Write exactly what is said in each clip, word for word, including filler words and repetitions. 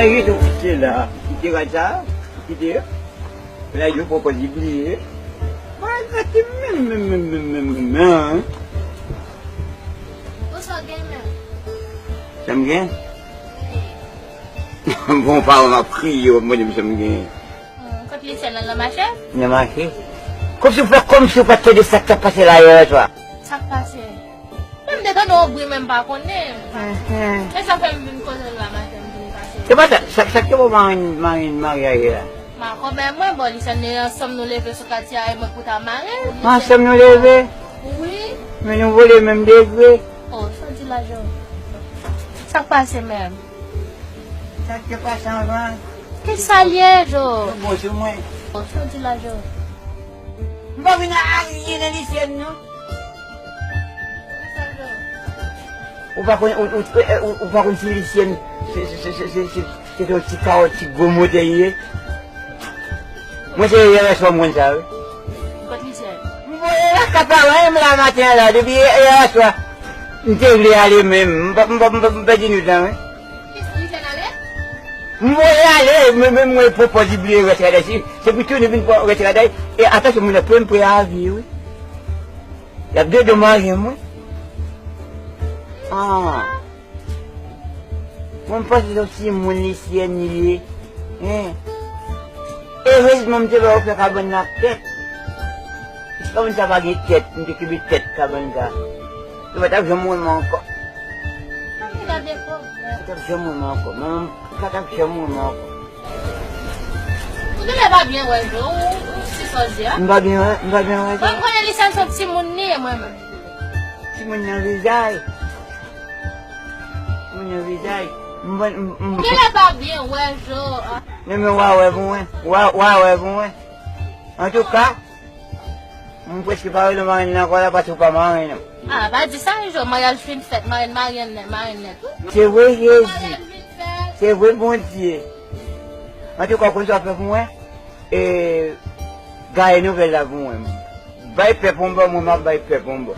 Rete ou kite la. Kite rad sa. Kite. Rad yo poko li bliye. Mwen rete menm, menm, menm, menm, menm, menm, menm. Ou sa gen menm? Sa m gen? Bon, paran m ap kriye, w ap mande m sa m gen. Hmm, kot Lisyèn nan, nan mache? Nan mache. Kòmsi w pa, kòmsi w pa t tande sa k t ap pase la yè swa. Sa k pase? Men m te tande yon bri, men m pa konnen. Mhm. E sa fè m vin koze l la maten, m vin pase. Se pa sa, sa, sa k te bon marenn, marenn, marye a ye la? Ma kòmè mwen, bon, Lisyèn, nou ansanm nou leve sou katye a, e mwen pou ta mare. Ansanm nou leve? Wi. Men nou vole menm degre. Oh, sa w di la, Jo? Sa k pase menm? Sa k te pase anvan? Ki sa l ye, Jo? Yo bon sou mwen. Oh, sa w di la, Jo? M pa vin a anyen nan Lisyèn, non. Ou pa konn, ou, ou, ou, ou pa konn si Lisyèn se, se, se, se, se, se, se yon ti kawòt, ti gwo motè li ye. Mwen se yè swa m konn sa, wi. Kot Lisyèn? M voye lakay paran m la maten an la, depi yè, yè swa. M te vle ale menm, m pa, m pa, m pa, m pèdi nou tan, wi. Kisa, Lisyèn ale? M voye ale, men, men mwen poko di bliye rès radòy. Si se pou tounen vin pran rès radòy, e atansyon, moun ap pran m pou avi, wi. Y ap dedommaje m, wi. Ah. Mwen, m panse se yon timoun Lisyèn li ye. Hein. Erezman, m te ba yo fè kabann nan ak tèt. Si kabann sa pa gen tèt, m te kenbe tèt kabann sa. Yo pa t ap janm wè m ankò. Sa te ka defo. Yo pa t ap janm wè m ankò. Manman m pa t ap janm wè m ankò. Ou genlè pa byen wè, Jo, ou, ou si sòsyè. M pa byen wè, m pa byen wè sa. Mwen konnen Lisyèn se yon timoun li ye, mwen menm. Timoun nan vizaj. Timoun nan vizaj. M, m, m, Ou genlè pa byen wè, Jo. Non, men w a wè pou mwen. W a, w a wè pou mwen. Antouka, m prèske pa rele marenn nan ankò la, paske w pa marenn nan. Ah, pa di sa, Jo, maryaj fin fèt, marenn, marenn nèt, marenn nèt, wi. Se vre, Jezi. Maryaj fin fèt. Se vre, Bondye. Antouka, w konn sa w ap fè pou mwen? E, gaye nouvèl la pou mwen. Bay pèp yon bò, mwen m ap bay pèp yon bò.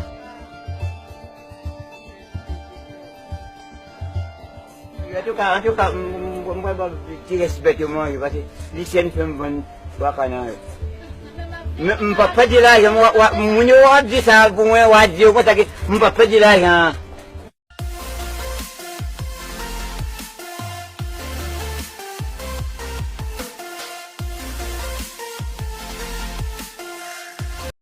Antouka, antouka, m, m, m, m pral ba ti rès bèt yo manje, paske Lisyèn fè m vann twa ka nan yo. Men m p ap pèdi lajan, w a, w a, moun yo w ap di sa pou mwen, w a di yo konsa ke m p ap pèdi lajan an.